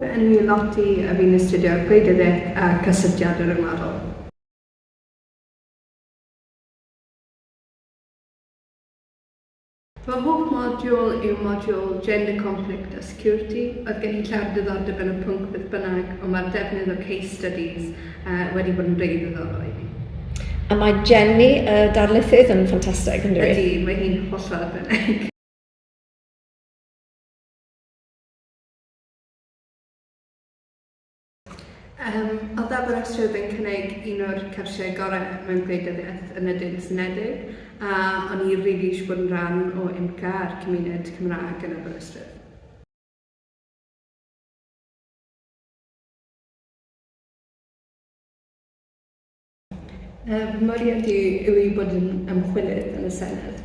Fy enw i yw Lottie a fi'n astudio Gwleidyddiaeth a Cysylltiadau Rhyngwladol. Fy hoff modiwl yw modiwl Gender Conflict a Security. Oedd gen i llawer o diddordeb yn y pwnc beth bynnag, ond mae'r defnydd o case studies wedi bod yn rili ddiddorol i fi. A mae Jenny, y darlithydd, yn ffantastig, yn dyw hi? Ydy, mae hi'n hollol arbennig. Yym, oedd Aberystwyth yn cynnig un o'r cyrsiau gorau mewn gwleidyddiaeth yn y Deyrnas Unedig, a o'n i rili eisiau bod yn rhan o UMCA a'r cymuned Cymraeg yn Aberystwyth. Yy, fy mwriad i yw i bod yn ymchwilydd yn y Senedd.